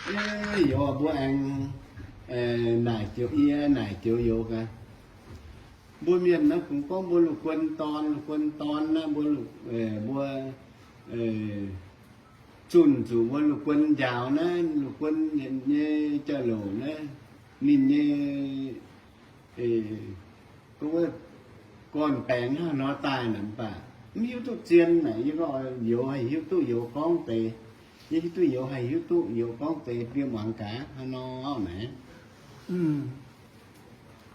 Ov, youz mbuo aengx naaic joux yie, naaic joux youz gaax. Mbuo mienh naaiv kungx gorngv mbuo lungh guon dorn, lungh guon dorn naaiv mbuo, mbuo zunh zuqc mbuo lungh guon njaaux naaiv, lungh guon nyei jauv-louc naaiv, ninh nyei gorn-baengx hnangv nor daaih naaic mv baac mv hiuv duqv zien naaic. Yie gorngv youz haih hiuv duqv youz gorngv deix, yie hiuv duqv youz haih hiuv duqv youz gorngv deix, bun yie muangx gaax hnangv nor naaic.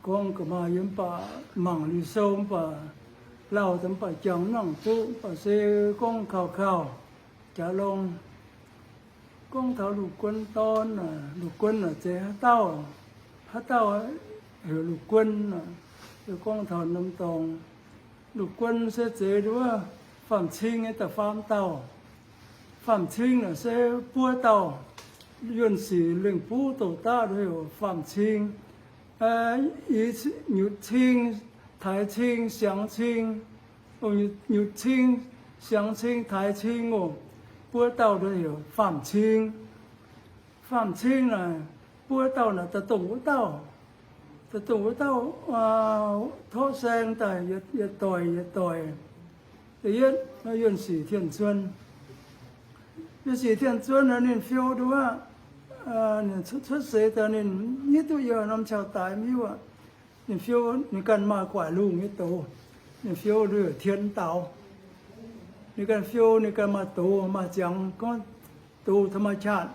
Gorngv ga'maah yie mv baac mangc liuz sou mv baac lauh daaih mv baac jangx nangc duqv, mv baac se gorngv kauh kauh jaax lorngh. Gorngv taux lungh guon dorn, lungh guon naaic zeiz haaix dauh? Haaix dauh heuc lungh guon? Gorngv taux norm dorngx, lungh guon se zeiz nduov faam-cing nyei da'faam dauh. Faam-cing naaic se buo dauh. Yuonh sic lengh buv douc daqv heuc faam-cing. Nyutc cing, taaix cing, siangx cing. Nyutc cing, siangx cing, taaix cing oc. Buo dauh heuc faam-cing. Faam-cing naaic, buo dauh naaic da'dongh wuov dauh. Da'dongh wuov dauh torqv saeng daaih yietc doic yietc doic. Da'yietv, Yuonh Sic Tien Zuon. Yuonh Sic Tien Zuon naaic ninh fiou nduov, ninh cuotv seix daaih ninh hiuv duqv yie norm ciauv daaih mv hiuv aqv. Ninh fiou ninh ganh maaih gu'nguaaic lungh nyei doz. Ninh fiou nduov tien daaux. Ninh ganh fiou ninh ganh maaih doz, maaih ziangx gorngv doz ธรรมชาติ.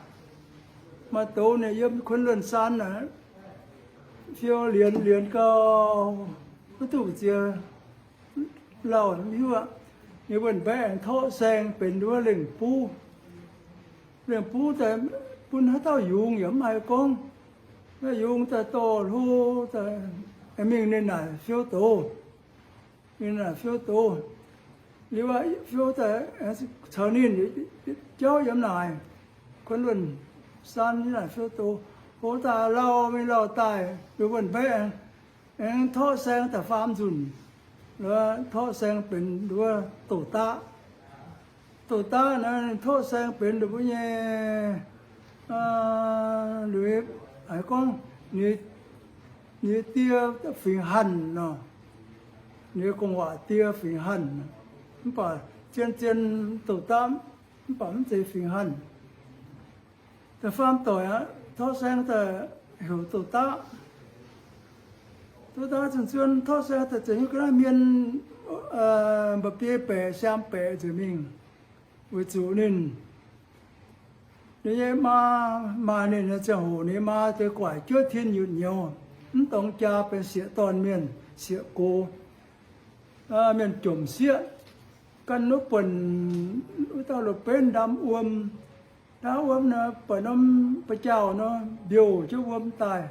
Maaih doz ninh yiem คนล้วน saan naaic, fiou lienz lienz gau, mv duqv ziex lauh mv hiuv aqv. Ninh wuonh mbaeqv aengx torqv saeng benx nduov lengh buv. Lengh buv daaih bun haaix dauh yungz yaac mv haiz gorngv. Naaiv yungz daaih dorh hlo daaih mingh ninh naaic fiou doz. Ninh naaic fiou doz. Liuz aqv, fiou daaih caux ninh jauv yiem naaic, คนล้วน saan ninh naaic fiou doz. Hlo daaih lauh mingh lauh daaih, liuz wuonh mbaeqv aengx torqv saeng da'faam nzunc, torqv saeng benx nduov douc daqv. Douc daqv naaiv ninh torqv saeng benx ninh mbuo nyei, liuz haiz gorngv ninh die fingx Hanh nor, ninh nyei gong-waac die fingx Hanh, mv baac zien-zien douc daqv, mv baac mv zeiz fingx Hanh. Da'faam doic aqv, torqv saeng daaih heuc douc daqv. Douc daqv zunh zuon torqv saeng daaih ziouc hiuv ga'naaiv mienh mba'biei baeqc siaam baeqc nzengc mingh, weic zuqc ninh, ninh nyei maa, maaih ninh nyei ziangh hoc ninh maa deix guaaic juov tin nyutc nyouz, mv dorngx jaa benx sieqv dorn mienh, sieqv gox, mienh jomc sieqv. Ganh wuov buonc wuov dauh loz-benv ndamv wuom, ndamv wuom nor buatc norm ba'jaauh nor mbiouh jienv wuom daaih,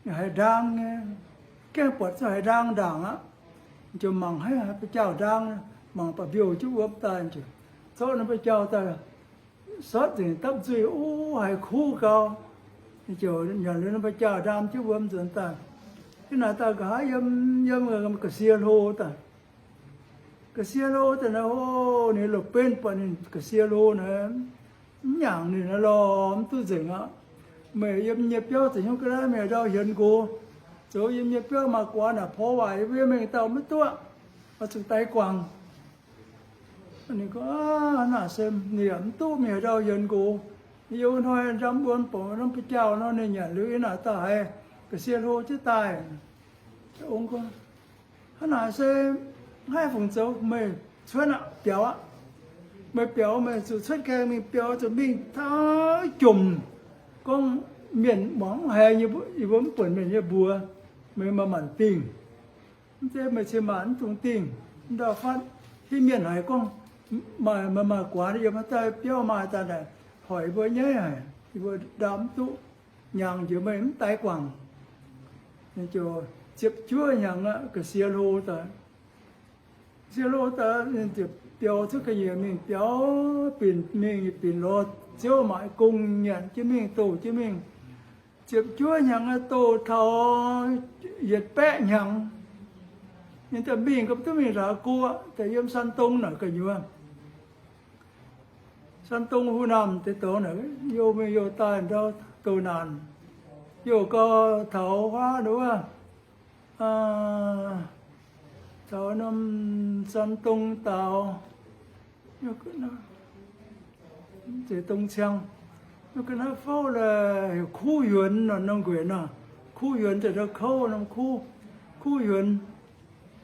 ninh haiz ndaang nyei, gaengh buatc zungv haiz ndaang ndaangc aqv. Ziouc mangc haiz ba'jaauh ndaang, mangc baac mbiouh jienv wuom daaih, ziouc zorqv norm ba'jaauh daaih sortv nzengc dapv nzuih, o, haiz kuv gau. Ziouc nyanc liuz norm ba'jaauh ndaam jienv wuom nzuonx daaih. Ih naaic daaih nqa'haav yiem, yiem ga'sie hlo daaih. Ga'sie hlo daaih naaiv, o, ninh loz-benv buatc ninh ga'sie hlo naaiv, mv nyaangc ninh naaiv lorh, mv duqv nzengc aqv. Meih yiem nyei biauv za'hnyungv ga'naaiv meih ndau hienx nqox, zoux yiem nyei biauv maaih guaax naaic porv waaic yie mbuo mengh dauh maiv duqv, oix zuqc daix guangc. Ninh gorngv, naaic se ninh yaac mv duqv mingh haaix ndau hienx nqox. Yie wuov hnoi ndamv wuom bouc norm ba'jaauh nor, ninh nyanc liuz yie naaic daaih haiz ga'sie hlo jienv daaih. Ong gorngv, hnangv naaic se maiv haih fungc zoux, meih cuotv aqv, biaux aqv. Meih biaux, meih zuqc cuotv gaengh mingh biaux, zuqc mingh taux jomc, gorngv mienh muangx mv haiz nyei, yie mbuo mv buonc mienh nyei mbuox, meih maaih maanc dingh. Mv zeiz meih cin-maanc mv dungx dingh, mv ndau fatv. Hitv mienh haiz gorngv maaih, maaih, maaih guaax yiem haaix dauh biauv maaih daaih naaic, hoic yie mbuo nyaiv haic, yie mbuo ndaam mv duqv, nyaangc njiec meih mv daix guangc. Ziepc juov hnyangx aqv, ga'sie hlo daaih. Ga'sie hlo daaih ninh ziouc biaux cuotv ga'nyiec mingh, biaux binc mingh, binc lorz ziouv maaic gong nyanc jienv mingh, doh jienv mingh. Ziepc juov hnyangx aqv, doh taux yietc baeqv hnyangx, ninh daaih mingh ga'duqv mingh nzaaux go aqv, daaih yiem Saan Dong naaic gu'nyuoz. Sandong Hu Namh deix dorngx naaic, youh mingh youh daaih ndau douh naanc. Youh gau taux huaav nduov, taux norm Sandong daaux, zeix dong ciang, ga'naaiv fouv heuc Kuv Yuonx nor, norm nquenc nor, Kuv Yuonx deix ndau kouv norm kuv, Kuv Yuonx.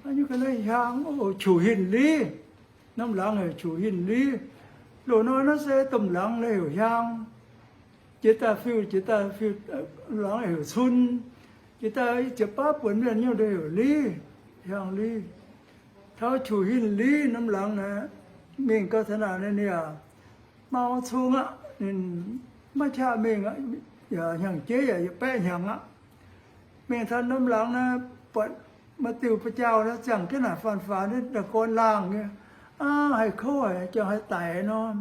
Ga'naaiv hiaang, qouc hinc liv, norm laangz heuc qouc hinc liv. Loz-hnoi naaiv se domh laangz heuc hiaang. Jiex daaih fiuv, jiex daaih fiuv, laangz heuc cun. Jiex daaih ziepc baav buonc mienh nyungc heuc liv, hiaang liv. Taux qouc hinc liv norm laangz naaic, mingh gau taux naaic ninh yaac mau cong aqv, ninh maiv qaqv mingh aqv, yaac hnyangx-jeiv yaac yietc baeqv hnyangx aqv. Mingh taux norm laangz naaic, buatc maaih diuh ba'jaauh ziangh jienv naaic faanx-faanx, ninh daaih gorn laangh nyei. Aav, haih kouv haic, jangx haih daic nor.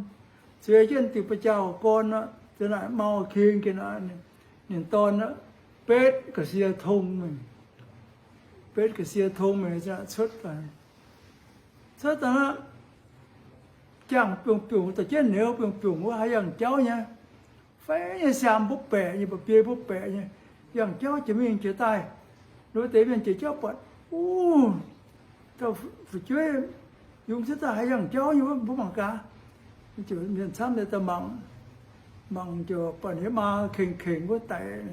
Zueiz jienv diuh ba'jaauh gorn aqv, za'naaic mau king jienv aqv. Ninh dorn aqv, betv ga'sie tong mingh, betv ga'sie tong mingh, za'naaic cuotv daaih. Cuotv daaih aqv, jangh biungc-biungc, da'jienv niouz biungc-biungc wuov, haaix yangh jauv nyei. Fai nyei siaam mbopv baeqc nyei, mba'biei mbopv baeqc nyei, yangh jauv jiex mingh jiex daaih. Nduov deix mienh jiex jauv buatc, uv, dauh fu'jueiv yungz cuotv daaih haaix yangh jauv nyei wuov, mbuo mangc gaax. Mienh camv daaih mangc, mangc ziouc buatc ninh maa kengx-kengx wuov daic.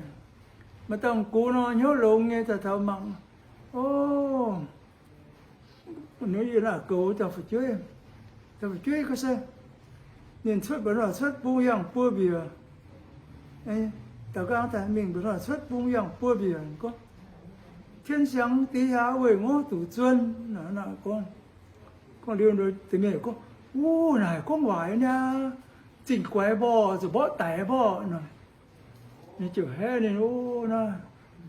Maaih dauh gux nor hnyouv longx nyei daaih taux mangc, o, ninh yiem naaic goux dauh fu'jueiv. Dauh fu'jueiv gorngv se, ninh cuotv mba'hnoi cuotv bung yangh buo mbiec. Daaux nqaang daaih mingh mba'hnoi cuotv bung yangh buo mbiec gorngv, Tien siangx dix hlaax weih ngorv duqv zuonv. Gorngv, gorngv liuz deix mienh gorngv, uv, naaic gorngv waac niaa, zingh guaix mborqv, zuqc mborqv daic mborqv nor. Ninh ziouc haeqv ninh, uv, naaiv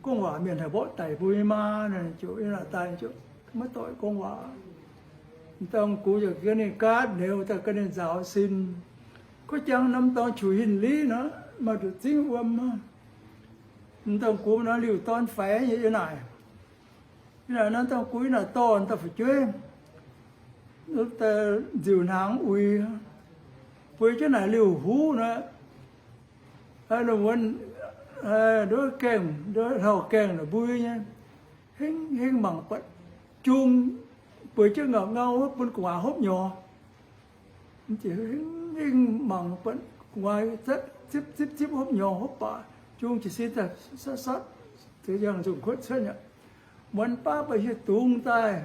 gorngv waac mienh haih mborqv daic mbuo nyei maa. Ninh ziouc yiem naaic daaih ziouc maiv doic gorngv waac. M'dauh gux ziouc ganh ninh gaatv niouz daaih ganh ninh nzaaux sin. Gorngv jangx norm dorngx qouc hinc liv nor, maaih nduqc zingv wuom. M'dauh gux nor liuc dorn faix nyei yiem naaic. Yiem naaic nor m'dauh gux yiem naaic dorh dauh fu'jueiv nziux hnaangx uix, bueix jienv naaic liuh huv nor, wuov gaengh, hlauv-gaengh naaic mbui nyei, hengv hengv mangc buatc jung bueix jienv ngauh ngau wuov bun gu'nguaaz hopv nyorx. Hengh hengh mangc buatc gu'nguaaz zipv zipv zipv hopv nyorx hopv baac jung jiez sin daaih sotv sotv, yangh nzungh kuotv cuotv aqv. Muonz baav baac hieh dungz daaih,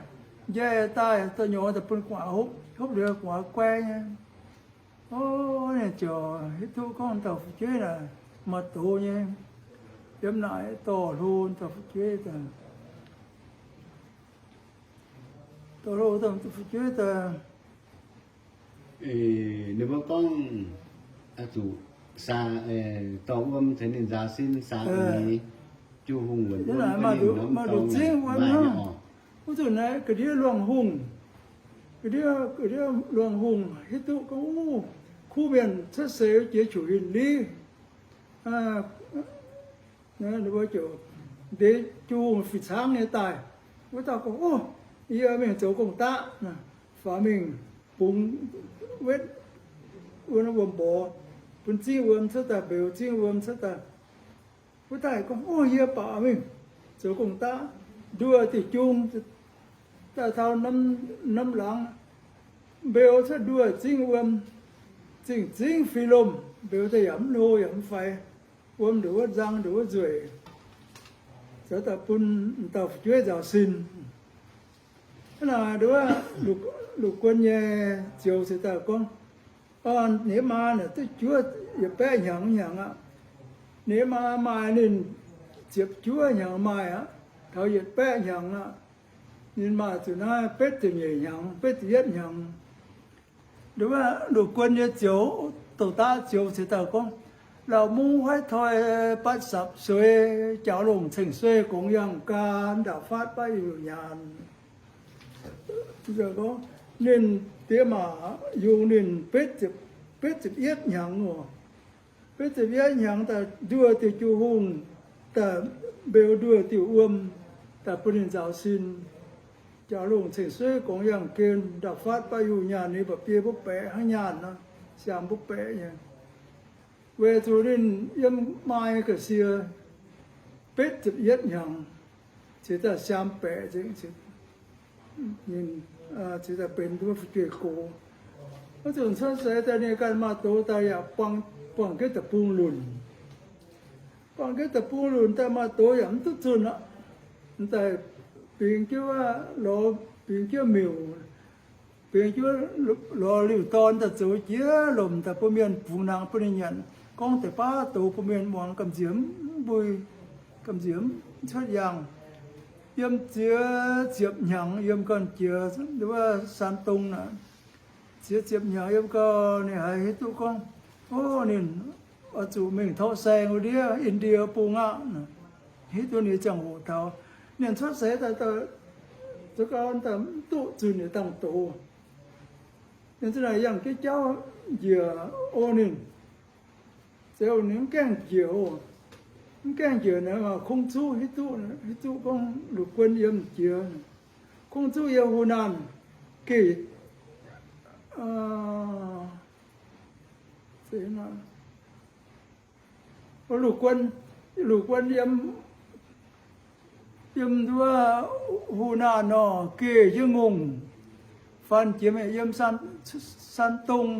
njaih daaih, daaih nyorx daaih bun gu'nguaaz hopv, hopv liuz gu'nguaaz guai nyei. O, ninh ziouc hiuv duqv gorngv dauh fu'jueiv naaic maaih doz nyei. Yiem naaic dorh hlo dauh fu'jueiv daaih, dorh hlo dauh fu'jueiv daaih, ninh mbuo gorngv zuqc dorh wuom ceix ninh nzaaux sin, saax uix, Juv-hungh wuonc wuom, maaih nduqc zingv wuom hnangv. Wuov zanc naaiv ga'ndiev luangh hungh, ga'ndiev luangh hungh hiuv duqv gorngv, uv, kuv mienh cuotv seix jiex qouc hinc liv. Ninh mbuo ziouc, ndeic Juv-hungh fih caangv nyei daaih. Wuov dauh gorngv, o, yie mingh zoux gong-daqv. Faaux mingh bungx wetv wuom mborqv, bun zingv wuom cuotv daaih, mbeux zingv wuom cuotv daaih. Wuov daaih gorngv, o, yie baac mingh zoux gong-daqv, nduoh diuh jung daaih taux norm laangz, mbeux cuotv nduoh zingv wuom, zingh zingv fih lomh, mbeux daaih yaac mv hlo yaac mv faix. Wuom nduqc wuov nzang nduqc wuov nzueic, zoux daaih bun m'dauh fu'jueiv nzaaux sin. Hnangv naaic nduov, lungh guon nyei zioux ceix daaih gorngv, ninh nyei maa naaic duqv juov yietc baeqv hnyangx hnyangx aqv. Ninh nyei maa maaih ninh ziepc juov hnyangx maaih aqv, taux yietc baeqv hnyangx aqv. Ninh maaih zuqc naaiv betv ziepc nyeic hnyangx, betv ziepc yietv hnyangx. Nduov, lungh guon nyei zioux, douc daqv zioux ceix daaih gorngv, lauh mungv huaiv toi batv sapc suei, jaaux longc ceng-suei gongx yangh gan, ndaapc fatv baav yuh nyaanh. Ninh diex maac yungz ninh betv ziepc yietv hnyangx oc. Betv ziepc yietv hnyangx daaih nduoh diuh Juv-hungh, daaih mbeux nduoh diuh wuom, daaih bun ninh nzaaux sin, jaaux longc ceng-sueiv gongx yangh gen, ndaapc fatv baav yuh nyaanh, ninh mba'biei mbopv baeqc hnangv nyaanh nor. siaam mbuo baeqc nyei. Weic zuqc ninh yiem Mai ga'sie betv ziepc yietv hnyangx, cingx daaih siaam baeqc, ninh cingx daaih benx fu'jueiv gox. Wuov zanc cuotv seix daaih ninh ganh maaih doz daaih yaac buangh jienv deic-bung lunc. Buangh jienv deic-bung lunc daaih maaih doz yaac mv duqv zunh aqv. Daaih bingx jienv, lorz bingx jienv miuc, bingx jienv lorz liuh dorn daaih zoux jiex lomc daaih bun mienh fungx hnaangx bun ninh nyanc. Gorngv deix baav doz bun mienh muangx gamh nziex mv mbui, gamh nziex mv cuotv yaangh. Yiem ziex ziepc hnyangx yiem ganh jiex wuov Saan Dong naaic. Ziex ziepc hnyangx yiem gau, ninh haiz hiuv duqv gorngv, o, ninh oix zuqc mingh torqv saeng wuov ndiev Indie bung aqv. Hiuv duqv ninh ziangh hoc taux ninh cuotv seix daaih, za'gengh daaih mv duqv zunh yietc dangh doz. Ninh za'naaic yangh jienv jauv njiec, o, ninh zeix ninh mv gaengh njiec oc. Mv gaengh njiec naaic, kungx zuqv hiuv duqv, hiuv duqv gorngv Lungh Guon yiem jiex. Kungx zuqv yiem Hunan geh, Lungh Guon, Lungh Guon yiem, yiem nduov Hunan nor, geh jienv ngongh, faan jiex mingh yiem Saan Dong.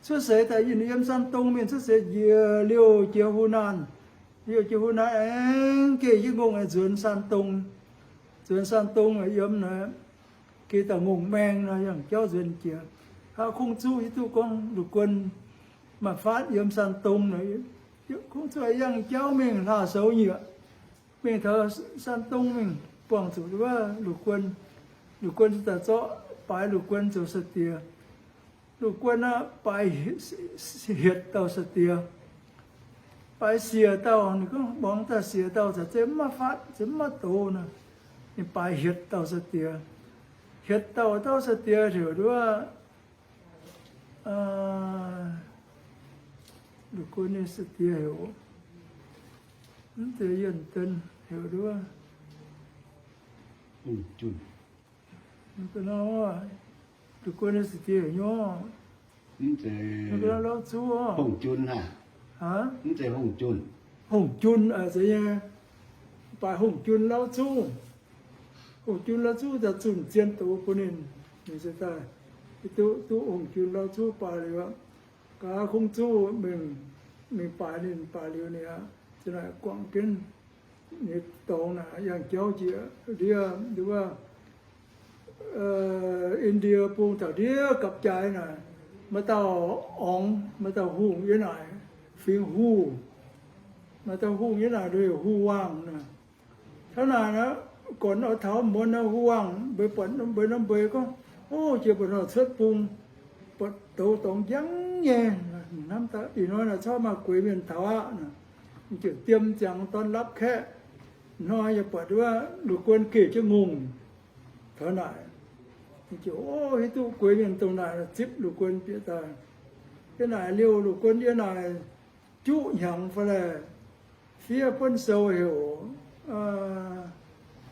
Cuotv seix daaih yiem Saan Dong mingh, cuotv seix njiec liouh jiex Hunan, liouh jiex Hunan aengx geh jienv ngongh nzuonx Saan Dong. Nzuonx Saan Dong yiem naaic, geh daaih ngongh maeng nor, yangh jauv nzuonx jiex. Hnangv kungx zuqv hiuv duqv gorngv Lungh Guon maaih fatv yiem Saan Dong nor, kungx zuqv yangh jauv mingh hlaax-soux nyieqc, mingh taux Saan Dong mingh buangh zuqc wuov Lungh Guon. Lungh Guon daaih zorqv baaix Lungh Guon zoux sai-diex. Lungh Guon aqv, baaix hietc dauh sai-diex. Baaix siec dauh, ninh gorngv muangx daaih siec dauh caux zeiv mv maaih fatv, zeiv mv maaih doz nor, ninh baaix hietc dauh sai-diex. Hietc dauh dauh sai-diex heuc nduov, Lungh Guon nyei sai-diex heuc, mv zeiz Yunh Dien, heuc nduov, Lungh Guon nyei sai-diex heuc nyorv, Lauv Zuv, Hungh Jun, Hungh Jun, zeiz nyei, baaix Hungh Jun Lauv Zuv. Hungh Jun Lauv Zuv daaih zunh zien doz bun ninh, ninh se daaih duqv, duqv Hungh Jun Lauv Zuv baaix liuz aqv. Gaax kungx zuqv mingh, mingh baaix ninh, baaix liuz ninh aqv, za'naaic guangc jienv ninh dorngx naaic yangh jauv njiec ndiev, nduov, Indie bung taux ndiev gapv-jaaix naaic, maaih dauh orngx, maaih dauh hungh yiem naaic, fingx Huv. Maaih dauh hungh yiem naaic, nduov Huv Wangh naaic. Taux naaic, gorn oix taux muonz naaic, Huv Wangh mbeix buatc, mbeix norm mbeix gorngv, o, jiex buatc nor cuotv bung, buatc douz dorngx njang nyei. Hnamv daaih ih hnoi naaic corc maaih gueix mienh taux aqv. Ziouc diem ziangx dorn lapv kaeqv. Hnoi yaac buatc wuov Lungh Guon geh jienv ngongh taux naaic. Ziouc, o, hiuv duqv gueix mienh dongh naaic zipv Lungh Guon bieqc daaih. Yiem naaic liouh Lungh Guon yiem naaic juqv hnyangx fai laih, fiev buonv sou heuc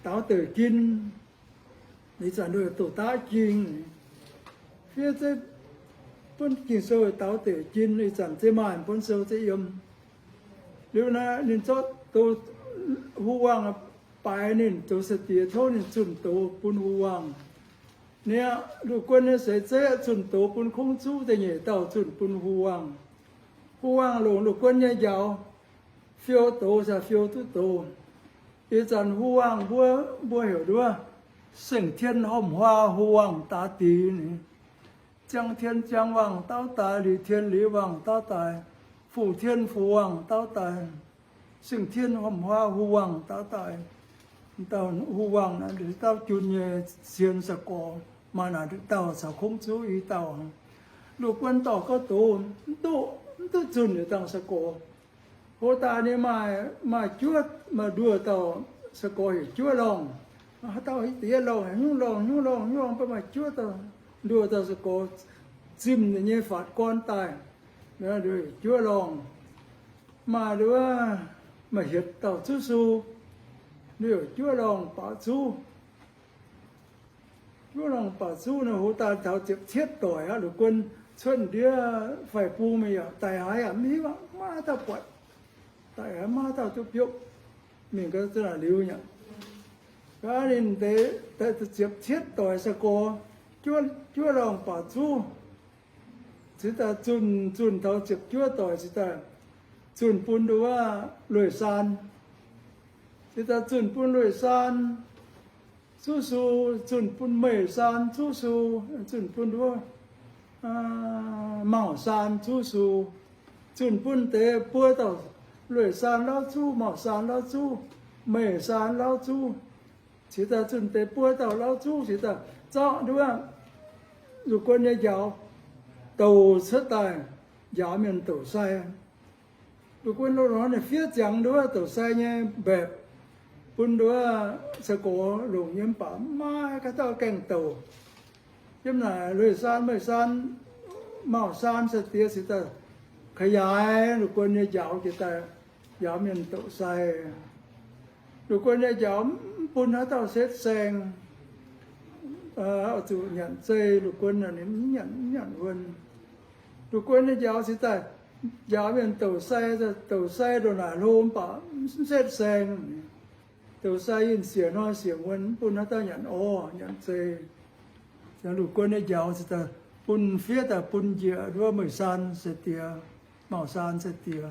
Daaux Deic Jin. Ih zanc nduov doqc daav jing, fiev zeiv buonv Ging-Sou Daaux Deic Jin. Ih zanc zeiv maaih buonv sou zeiv yiem. Liuz naaic ninh zorqv douz, Huv Wangh baaix ninh zoux sai-diex, tov ninh zunh doz bun Huv Wangh. Ninh, Lungh Guon nyei seix zeiv zunh doz bun kungx zuqv da'nyeic dauh zunh bun Huv Wangh. Huv Wangh longc Lungh Guon nyei njaaux fiou doz, caux fiou duqv doz. Ih zanc Huv Wangh mbuo, mbuo heuc nduov Seng Tien Hormh Huaa Huv Wangh Daax Dix. Ziang Tien Ziang Wangh Dauv Daaix, Liz Tien Liz Wangh Dauv Daaix, Fu Tien Fu Wangh Dauv Daaix, Seng Tien Hormh Huaa Huv Wangh Dauv Daaix. Dauh Huv Wangh naaic, dauh jun nyei cien sai-gorx, maaih naaic nduqc dauh caux kungx zuqv i dauh. Lungh Guon dorh gauh doz, mv duqv, mv duqv zunh yietc dangh sai-gorx. Hoc daaih ninh maaih, maaih juov, maaih nduoh dauh sai-gorx heuc Juov Lorngh. Haaix dauh hiuv deix yietv lorngh, hnyouv lorngh, hnyouv lorngh, hnyouv lorngh, mv baac maaih juov dauh nduoh dauh sai-gorx zimh ninh nyei faatv gorn daaih, Juov Lorngh. Maaih nduov, maaih hietc dauh zuqv sou, nduov heuc Juov Lorngh Baac Zuv. Juov Lorngh Baac Zuv naaic hoc daaih taux ziepc cietv doic aqv. Lungh Guon cuotv ndiev faix-bung mingh yaac daic haaix yaac mv hiuv, maiv dauh buatc, daic haaix maiv dauh duqv biopv, mingh gau za'naaic liuz nyei. Gaax ninh deix ziepc cietv doic sai-gorx, juov lorngh baac zuv, cingx daaih zunh, zunh taux ziepc juov doic cingx daaih zunh bun nduov Lueic Saan, cingx daaih zunh bun Lueic Saan zuv su, zunh bun Meih Saan zuv su, zunh bun nduov Mauh Saan zuv su, zunh bun deix buo dauh Lueic Saan lauv zuv, Mauh Saan lauv zuv, Meih Saan lauv zuv, cingx daaih zunh deix buo dauh lauv zuv cingx daaih zorqv nduov Lungh Guon nyei njaaux douc cuotv daaih njaaux mienh douc sai. Lungh Guon loz-hnoi ninh fiev ziangx nduov douc sai nyei mbaeqc bun nduov sai-gorx longc nyei mv baac maiv maaih dauh gaengh douc. Yiem naaic Lueic Saan, Meih Saan, Mauh Saan sai-diex cingx daaih ka'yaaic Lungh Guon nyei njaaux jiex daaih njaaux mienh douc sai. Lungh Guon nyei njaaux mv bun haaix dauh setv saeng, oix zuqc nyanc zei. Lungh Guon ninh mv nyanc, mv nyanc wuon. Lungh Guon nyei njaaux cingx daaih njaaux mienh douc sai, douc sai ndongc naaic hlo mv baac mv setv saeng. Douc sai yinh siec hnoi siec wuon mv bun haaix dauh nyanc orv nyanc zei. Lungh Guon nyei njaaux cingx daaih bun fiev daaih bun njiec nduov Meih Saan sai-diex, Mauh Saan sai-diex.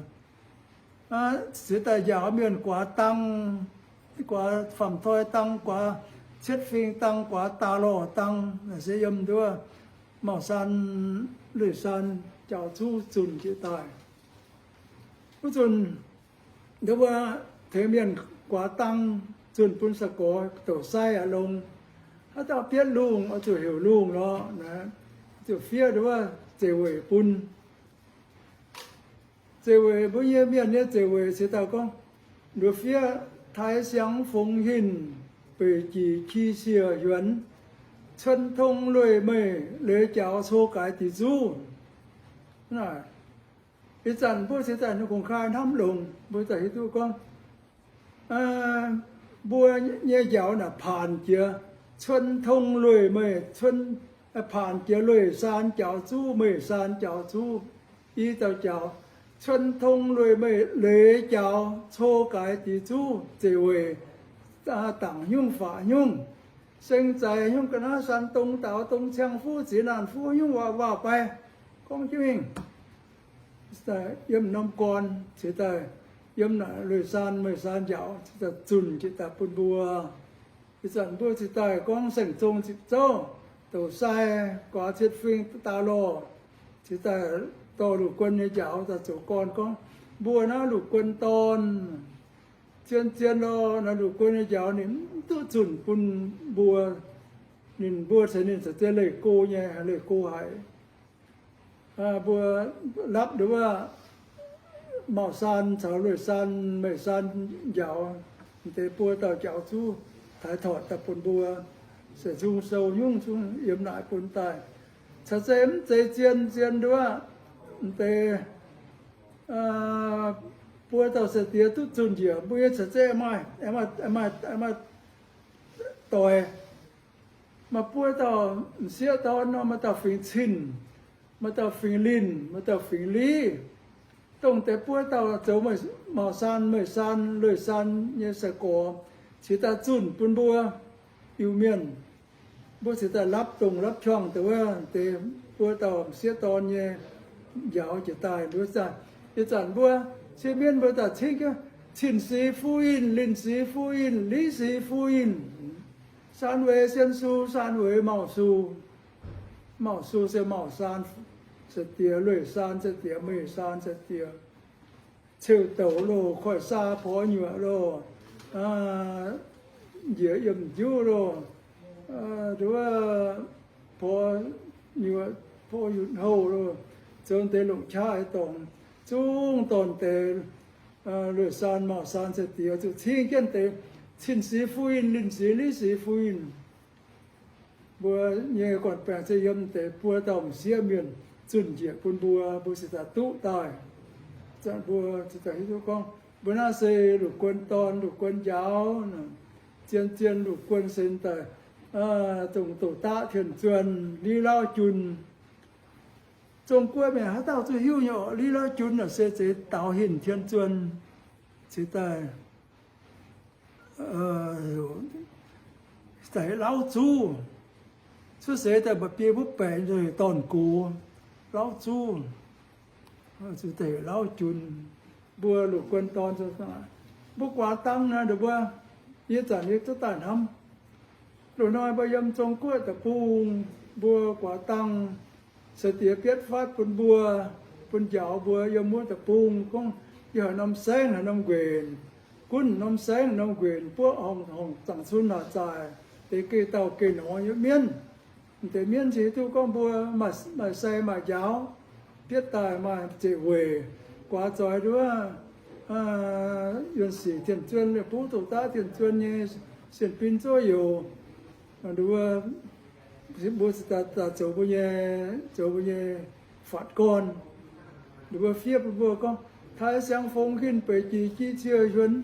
Cingx daaih njaaux mienh guaax dang, guaax faam-toi dang, guaax cietv fing dang, guaax daa lorh dang, naaic se yiem nduov Mauh Saan, Lueic Saan njaaux zuv zunh jiex daaih. Wuov zunh nduov tengx mienh guaax dang zunh bun sai-gorx douc sai aqv longx. Haaix dauh bietv lungh oix zuqc heuc lungh lorqc, zuqc fiev nduov zeic weic bun. Zeic weic mbuo nyei mienh nyei zeic weic cingx daaih gorngv, nduov fiev, Taaix siangx fongx hinc, beic jic qi siec hiuonx, cuon tong lueic meih leiz jaux co gaaix dic zuv. Ih zanc mbuo cingx daaih kungx kaaix hnamv longx, mbuo daaih hiuv duqv gorngv mbuo nyei njaaux naaic paanc jiex, cuon tong lueic meih, cuon, paanc jiex Lueic Saan jaux zuv, Meih Saan jaux zuv, i dauh jaux, cuon tong lueic meih leiz jaux co gaaix dic zuv zeic weic dangc nyungc faqv nyungc, seng zaaix nyungc ga'naaiv, Saan Dong daaux dong, ciang fuqv ziex naanc fuqv nyungc waac-waac bai, gorngv jienv mingh. Yiem norm gorn cingx daaih, yiem naaic Lueic Saan, Meih Saan njaaux cingx daaih zunh jiex daaih bun mbuo. Ih zanc mbuo cingx daaih gorngv saeng-zong zipv zouv, douc sai, guaax cietv fing daa lorh, cingx daaih dorh Lungh Guon nyei njaaux daaih zoux gorn gorngv, mbuo naaiv Lungh Guon dorn, zien-zien lorh, naaiv Lungh Guon nyei njaaux ninh mv duqv zunh bun mbuo. Ninh mbuo ceix ninh caux zeiv leih go nyei, leih go haic. Mbuo lapv nduov Mauh Saan caux Lueic Saan, Meih Saan njaaux, deix buo dauh njaaux zuqv taaix tortc daaih bun mbuo, se nzung sou nyungc zungv yiem naaic bun daaih. Caux zeiv mv zeiz zien-zien nduov, deix buo dauh sai-diex duqv zunh njiec, mbuo nyei caux zeiv maaih, maaih doix. Maaih buo dauh m'sieqv dorn nor, maaih dauh fingx Cin, maaih dauh fingx Linh, maaih dauh fingx Liv. Dongh deix buo dauh zoux Mauh Saan, Meih Saan, Lueic Saan nyei sai-gorx cingx daaih zunh bun mbuo Iu-Mienh. Mbuo cingx daaih lapv dongh lapv qangx deix wuov deix buo dauh m'sieqv dorn nyei njaaux jiex daaih nduov zaah. Ih zanc mbuo cin mienv mbuo daaih cingv jienv Cin Sic Fu Yinh, Linh Sic Fu Yinh, Liv Sic Fu Yinh, Saan Weic Sien Su, Saan Weic Mauh Su. Mauh Su se Mauh Saan sai-diex, Lueic Saan sai-diex, Meih Saan sai-diex. Ceu-douc loh, koiv-saa porx nyuoqc loh, njiec yiem njuv loh, nduov porx nyuoqc, porx yutc houh loh, zoux deix longc qaqv haaix dorngx, zungv dorh deix Lueic Saan Mauh Saan sai-diex zuqc cingv jienv deix Cin Sic Fu Yinh, Linh Sic, Liv Sic Fu Yinh. Mbuo nyei gorn-baengx se yiem deix buo dauh m'sieqv mienh zunh njiec bun mbuo, mbuo cingx daaih duqv daaih. Zanc mbuo cingx daaih hiuv duqv gorngv mbuo naaiv se Lungh Guon dorn, Lungh Guon njaaux, zien-zien Lungh Guon se daaih dongh doqc daqv tien-zuonh, liv lauv jun, Zong-Guoqv mienh haaix dauh zuqc hiuv nyei orqc? Li Lauv Jun naaic se zeix daaux hinc tien zuon, ceix daaih daaih Lauv Zuv. Cuotv seix daaih mba'biei mbuo baeqc heuc Dorn-Gox, Lauv Zuv, daaih heuc Lauv Jun. Mbuo Lungh Guon dorn, mbuo guaax dang naaiv, ninh mbuo, yie zanc yie duqv daaih hnamv. Loz-hnoi mbuo yiem Zong-Guoqv deic-bung, mbuo guaax dang, sai-diex bietv fatv bun mbuo, bun njaaux mbuo yiem wuov deic-bung. Gorngv yie haaix norm saengv haaix norm nquenc, gunv norm saengv norm nquenc, buoqv horngc, horngc zaangc cun naaic zaaic, deix geh dauh geh norm nyei mienv. Deix mienv se hiuv duqv gorngv mbuo maaih sai maaih njaaux, bietv daaih maaih zeiv-weic, guaax zoix nduov, yuonh sic tien zuon, buv dongh daav tien zuon nyei sien bin zuov youz. Nduov, mbuo daaih zoux mbuo nyei, zoux mbuo nyei fatv gorn. Nduov, fiev bun mbuo gorngv, Taaix siang fong hinc beic jiex, jiex cie yuonx,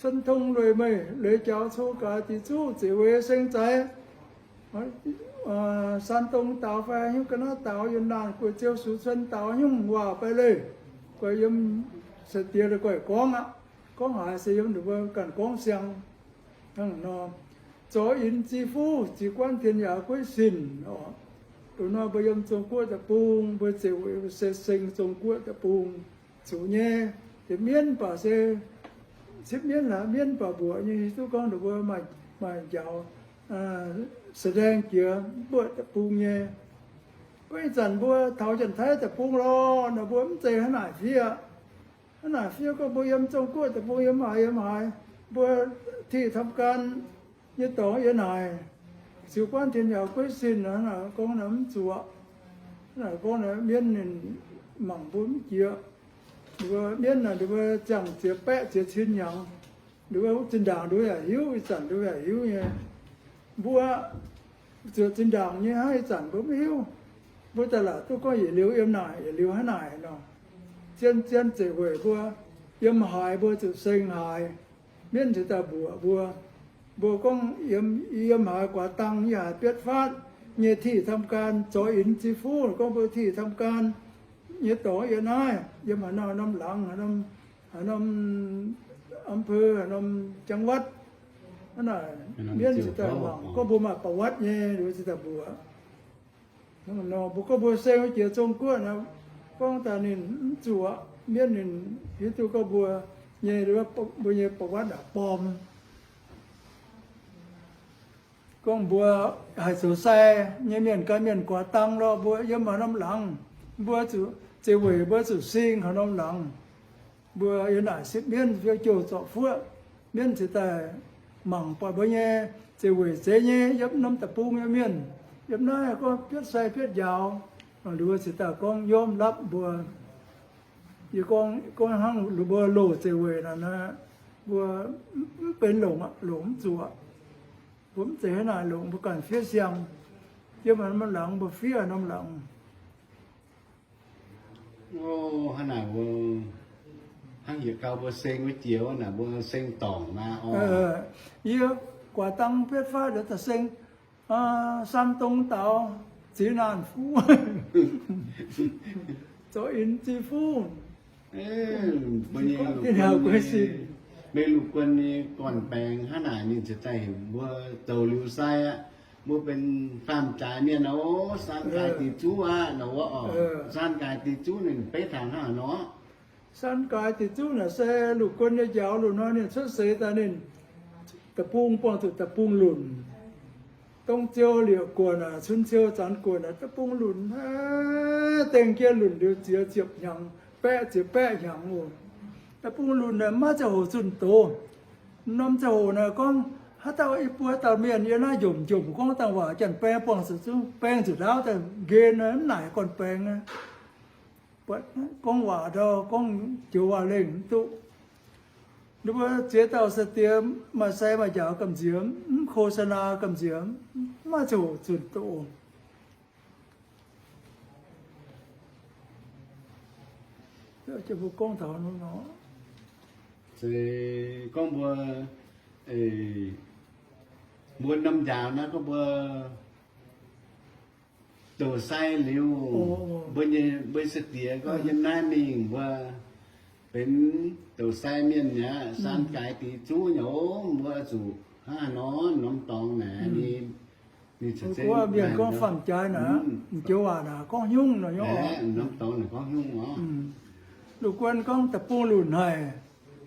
cun tong lueic meih leiz jaux, cou gaax dic zuqv zeiv-weic seng zaaix. Saan Dong daaux fai haaix nyungc ga'naaiv daaux, Yunh Laanh gueic ziou sux cun daaux haaix nyungc waac-beiv leih, guaix yiem sai-diex la'guaih gorngv aqv. Gorngv haaix se yiem ninh mbuo ganh gorngv siang. Hnangv nor, zorx inx zi fuv, ziux guanv tien yaauc gueiv sin oc. Loz-hnoi mbuo yiem Zong-Guoqv deic-bung, mbuo zeiv-weic se seng Zong-Guoqv deic-bung zuqc nyei. Deix mienv baac se cipv mienv hlaax mienv baac mbuoqc nyei, hiuv duqv gorngv ninh mbuo maaih njaaux แสดง jiex mbuo deic-bung nyei. Gorngv ih zanc mbuo taux Janx-Taiv deic-bung lorqc, ninh mbuo mv zeiz hnangv naaic fiev. Hnangv naaic fiev gorngv mbuo yiem Zong-Guoqv deic-bung yiem haaix yiem haaix, mbuo ที่ทำการ nyei dorngx yiem naaic, ziux guanv tien yaauc gueiv sin, hnangv naaic gorngv naaic mv zuoqc. Hnangv naaic gorngv naaic mienv ninh mangc mbuo mv jiex. Ninh mbuo mienv naaic ninh mbuo ziangh ziex baeqv ziex cin hnyangx, ninh mbuo zinh ndaangc nduov yaac hiuv, ih zanc nduov yaac hiuv nyei. Mbuo zuqc zinh ndaangc nyei hnangv, ih zanc mbuo mv hiuv. Mbuo daaih laac duqv gorngv yietc liuz yiem naaic, yietc liuz hnangv naaic nor. Zien zien zeiv-weic mbuo, yiem haaix mbuo zuqc seng haaix. Mienv cingx daaih mbuoqc mbuo. Mbuo gorngv yiem, yiem haaix guaax dang, yiem haaix bietv fatv nyei ที่ทำการ zorx inx zi fuv, gorngv mbuo ที่ทำการ nyei dorngx yiem naaiv, yiem haaix norm, norm laangz, haaix norm, haaix norm อำเภอ, haaix norm จังหวัด. Hnangv naaic mienv cingx daaih mangc gorngv mbuo maaih ประวัติ nyei, ninh mbuo cingx daaih mbuoqc. Hnangv nor mbuo gorngv mbuo seng jiex Zong-Guoqv naaic, gorngv daaih ninh mv zuqc, mienv ninh hiuv duqv gorngv mbuo nyei, mbuo nyei ประวัติ naaic borm. Gorngv mbuo haih zoux sai nyei mienh, gan mienh guaax dang lorqc, mbuo yiem haaix norm laangz, mbuo zuqc zeiv-weic, mbuo zuqc sing haaix norm laangz. Mbuo yiem naaic sipv mienv, fiou jouh zorqv fuoqv, mienv cingx daaih mangc buatc mbuo nyei zeiv-weic zeiz nyei, yiem norm deic-bung nyei mienh, yiem naaiv gorngv bietv sai bietv njaaux. Ninh mbuo cingx daaih gorngv nyormv lapv mbuo. Yie gorngv, gorngv hnangv mbuo loz zeiv-weic naaic, mbuo mv benx longc aqv, longc mv zuqc. Mbuo mv zeiz hnangv naaic longc, mbuo ganh fiev siang. Yiem haaix norm laangz mbuo fiev haaix norm laangz. Hnangv naaic mbuo, hnangv yietc gau mbuo seng wuov jiex wuov naaic mbuo seng dorngc maah. Yie guaax dang bietv fatv liuz daaih seng, Saan Dong daaux, ziex naanc fuv, zorx inx zi fuv. Mbuo nyei, mbuo Lungh Guon nyei gorn-baengx hnangv naaic ninh ziouc daaih heuc mbuo zoux liuz sai aqv. Mbuo benx faam-jaaix mienh aqv, saan gaaix diuc zuqv aqv nor wuov oc. Saan gaaix diuc zuqv ninh beiv taux hnangv haaix nor? Saan gaaix diuc zuqv naaic se Lungh Guon nyei njaaux. Lungh hnoi ninh cuotv seix daaih ninh deic-bung buangh zuqc deic-bung lunc. Dong ziou liouc guoqv naaic, cun ziou zanc guoqv naaic, deic-bung lunc, dengh jiex lunc liuz ziex ziepc hnyangx, baeqv ziex baeqv hnyangx oc. Deic-bung lunc naaic maiv ziangh hoc zunh doz. Norm ziangh hoc naaic gorngv haaix dauh, i buo dauh mienh yiem naaiv njomc njomc gorngv dangh waac, janx-baeng buangh zuqc zungv, baeng zuqc ndaauv daaih nqen, mv naaic gorn-baengx. Buatc gorngv waac ndau, gorngv joux waac-lengh mv duqv. Ninh mbuo ziex dauh sai-diex maaih sai maaih njaaux gamh nziex, mv โฆษณา gamh nziex, maiv ziangh hoc zunh doz. Mbuo gorngv taux nor, se gorngv mbuo, mbuo norm njaaux naaiv gorngv mbuo Douc sai liuz, mbuo nyei, mbuo sai-diex gorngv yiem naaiv mingh mbuo benx douc sai mienh mi'aqv, saan gaaix dix zuv nyei, mbuo zuqc hnangv haaix nor norm dorngx naaic, ninh, ninh mienh gorngv faam-jaaix naaic, joux waac naaic gorngv hnyungv nor, norm dorngx naaic gorngv hnyungv oc. Lungh guon gorngv da'bung lunc haic,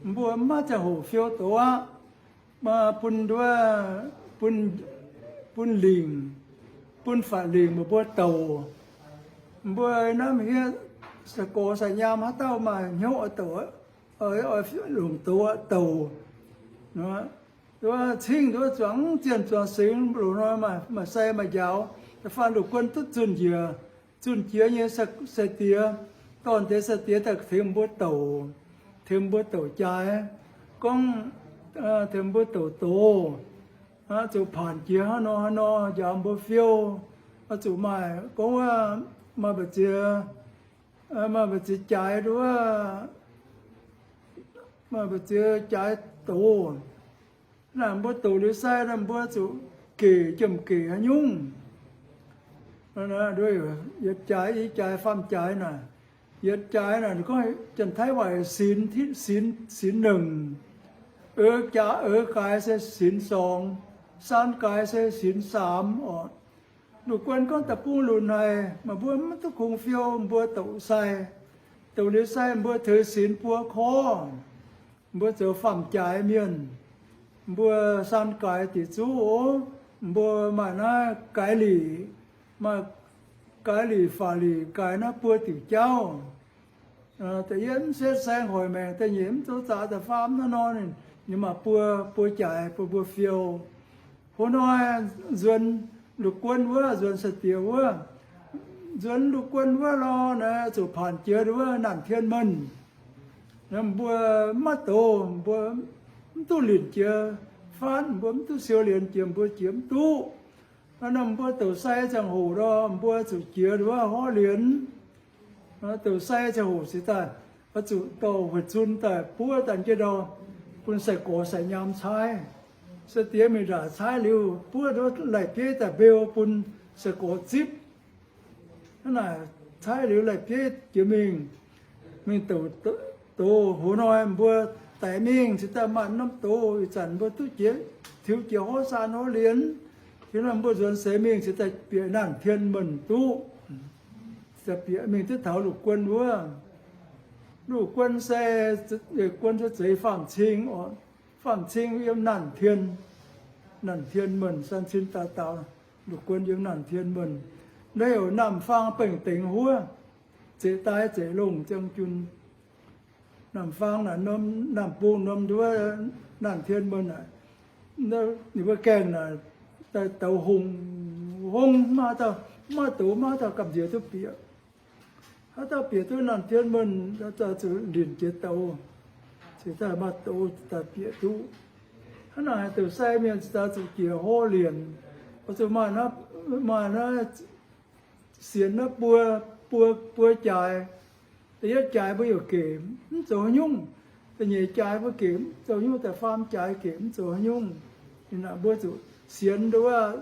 mbuo maiv ziangh hoc fiou doz aqv. Bun nduov, bun, bun lingc, bun faatv lingc meih mbuo douc. Mbuo naaiv hietv sai-gorx sai-nyaam haaix dauh maaih hnyouv oix douc, oix longc doz douc. Nduov cingv nduov zuangx zienh zuangx singx loz-hnoi maaih sai maaih njaaux, da'faanh lungh guon duqv zunh njiec, zunh jiex nyei sai-diex, dorn deix sai-diex daaih tengx mbuo douc, tengx mbuo douc jaaix, gorngv tengx mbuo douc doz, zuqc paanc jiex hnangv nor hnangv nor njaaux mbuo fiou, zuqc maaih gorngv wuov, maaih mbu'ziex, maaih mbu'ziex jaaix nduov, maaih mbu'ziex jaaix doz. Naaic mbuo douc liuz sai naaic mbuo zuqc gec jiem gec haaix nyungc. Yietc jaaix, i jaaix, faam jaaix naaic. Yietc jaaix naaic gorngv Janx-Taiv waac sinx, sinx, sinx lengc. Oix jaaix, oix gaaix se sinx sorngx, saan gaaix se sinx saamx oc. Lungh guon gorngv da'bung lunc haic, meih mbuo maiv duqv kungx fiou, mbuo douc sai. Douc liuz sai mbuo teux sinx buo korv. Mbuo zoux faam jaaix mienh, mbuo saan gaaix dix zuv oc. Mbuo maaih naaiv gaaix lic, maaih gaaix lic, faatv lic, gaaix naaiv buo diuc jauv. Da'yietv mv setv saeng hoic maengc, da'nyeic mv zoux zaax da'faam naaiv nor, ninh maaih buo, buo jaaix bun mbuo fiou. Hoz hnoi nzuonx lungh guon wuov, nzuonx sai-diex wuov, nzuonx lungh guon wuov lorh naaic zuqc paanc jiex wuov naanc tien menh. Mbuo maiv doz, mbuo mv duqv linc jiex faanv, mbuo mv duqv siou lienz jiex, mbuo jiex mv duqv. Naaiv mbuo douc sai ziangh hoc lorh, mbuo zuqc jiex wuov horv lienz. Douc sai ziangh hoc cingx daaih oix zuqc dorh hueic zun daaih buov daaih jienv ndau bun sai-gorx sai-nyaam caaiv. Sai-diex mingh ndaangc caaiv liuz, buov nduov lai-bieiv daaih mbeu bun sai-gorx zipv. Hnangv naaic caaiv liuz lai-bieiv jiex mingh, mingh douc, douc hoz hnoi mbuo daix mingh cingx daaih maaih norm doz. Ih zanc mbuo duqv jiex, tiux jiex horv saan horv lienz, tiux nor mbuo nzuonx seix mingh cingx daaih bieqc naanc tien menh duqv, cingx daaih bieqc mingh duqv taux lungh guon wuov. Lungh guon se, guon se zeiz faam-cing oc. Faam-cing yiem naanc tien, naanc tien menh san cin daaih daaux, lungh guon yiem naanc tien menh. Naaiv heuc naamh faang bengh dengx huov, zeqc daaih zeqc longh ziangh jun. Naamh faang naaic norm, naamh bung norm nduov naanc tien menh naaic, ninh mbuo gaengh naaic daaih douz hungh hungh, mv maaih dauh, mv maaih doz, mv maaih dauh gamh nziex duqv bieqc. Haaix dauh bieqc duqv naanc tien menh, zuqc linc jiex douz, cingx daaih maaih doz daaih bieqc duqv. Hnangv naaic douc sai mienh cingx daaih zuqc jiex horv lienc, oix zuqc maaih naaiv, maaih naaiv sienx naaiv buo, buo, buo jaaix. Da'yietv jaaix mbuo yaac gec mv zoux haaix nyungc. Da'nyeic jaaix mbuo gec mv zoux haaix nyungc. Da'faam jaaix gec mv zoux haaix nyungc. Ninh mbuo zuqc sienx nduov wuov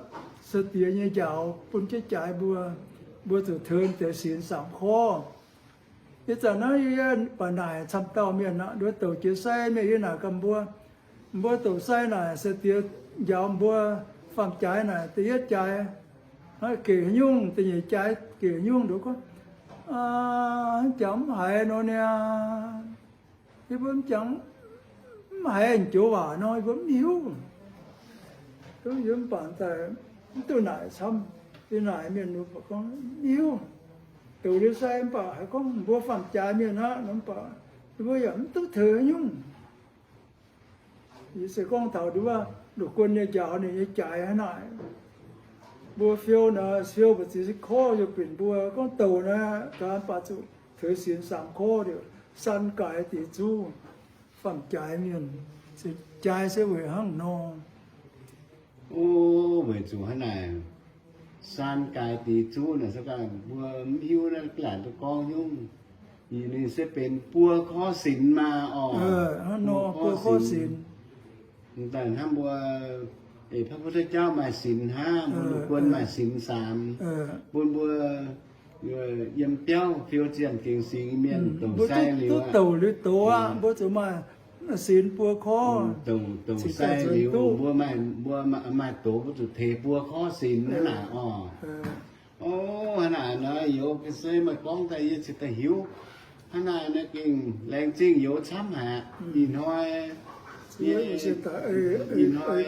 sai-diex nyei njaaux bun jienv jaaix mbuo. Mbuo zuqc teux deix sinx saamx korv. Ih zanc naaiv yie baac naaic camv dauh mienh aqv, nduov douc jiex sai mienh yie naaic gaax mbuo, mbuo douc sai naaic sai-diex njaaux mbuo faam jaaix naaic, da'yietv jaaix gec haaix nyungc, da'nyeic jaaix gec haaix nyungc nduov gorngv, jangx mv haiz nor niaa. Yie mbuo mv jangx, mv haiz joux waac nor yie mbuo mv hiuv. Yie mv baac daaih mv duqv naaic camv. Yie naaic mienh gorngv mv hiuv. Douc liuz sai mv baac haiz gorngv mbuo faam jaaix mienh aqv nor, mv baac yie mbuo yaac mv duqv teux haaix nyungc. Yie se gorngv taux nduov, lungh guon nyei njaaux ninh nyei jaaix hnangv naaic. Mbuo fiou naaic, fiou mbu'ziex korv yie binc mbuo gorngv douc naaic, gaax baac zuqc teux sinx saamx korv liuz, saan gaaix deix zuv, faam-jaaix mienh, jaaix se weic hnangv nor. O, weic zuqc hnangv naaic, saan gaaix deix zuv naaic se ganh mbuo mv hiuv naaiv laaic duqv gorngv nyungc. Ninh se benx buo korv sinx maah orqc. Buo korv sinx. Daaih hnamv mbuo Ei, พระพุทธเจ้า maaih sinx hnangv, mbuo lungh guon maaih sinx saamx, bun mbuo yiem biauv fiou zienh gengh singx mienh douc sai liuz, duqv douc liuz doz aqv, mbuo zuqc maaih sinx buo korv. Douc sai liuz, mbuo maaih, mbuo maaih doz, mbuo zuqc teix buo korv sinx hnangv naaic orqc. O, hnangv naaic nor, youz ga'sie maaih gorngv daaih yie cingx daaih hiuv. Hnangv naaic nor gengh laengz zingh youz camv haic. Ih hnoi, ih hnoi,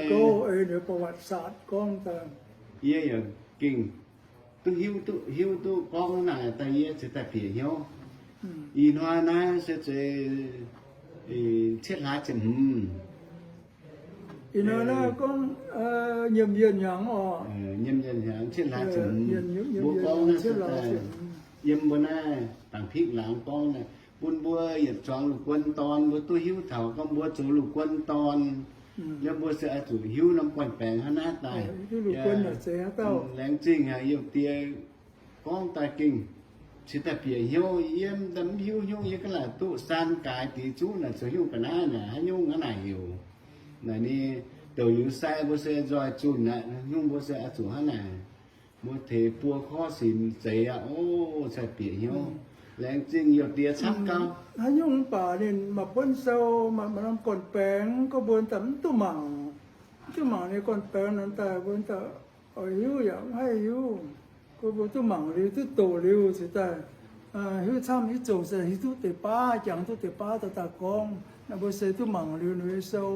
yie yaac gengh duqv hiuv, duqv hiuv duqv gorngv hnangv naaic daaih yie cingx daaih bieqc hnyouv. Ih hnoi naaiv se zueiz cietv hlaax ziepc hmz. Ih hnoi naaiv gorngv nyiemc yienh hnyangx orqc. Nyiemc yienh hnyangx cietv hlaax ziepc hmz. Mbuo gorngv naaiv se daaih yiem mbuo naaiv Dangc Pikv laangz gorngv naaic, bun mbuo yietc zuangx lungh guon dorn mbuo duqv hiuv taux gorngv mbuo zoux lungh guon dorn, yiem mbuo se oix zuqc hiuv norm gorn-baengx hnangv naaiv daaih. Laengz zingh haic youh diex gorngv daaih gengh cingx daaih bieqc hnyouv. Yie mv hiuv nyungc, yie ga'naaiv duqv saan gaaix dix zuqv naaic zoux nyungc ga'naaiv naaic haaix nyungc hnangv naaic heuc. Naaic ni douc liuz sai mbuo se nzoih zunh aqv, nyungc mbuo se oix zuqc hnangv naaic. Mbuo teix buo korv sinx zeiz aqv. O, cingx bieqc hnyouv. Laengz zingh youh diex camv gau. Haaix nyungc mv baac ninh maaih buonv sou, maaih norm gorn-baengx, gorngv mbuo daaih mv duqv mangc, mv duqv mangc ninh gorn-baengx nor daaih mbuo daaih oix hiuv yaac mv haih hiuv. Gorngv mbuo duqv mangc liuz, duqv doqc liuz cingx daaih hiuv camv. Ih zanc se hiuv duqv deix baav, jangx duqv deix baav daaih daaih gorngv. Naaiv mbuo se duqv mangc liuz ninh nyei sou.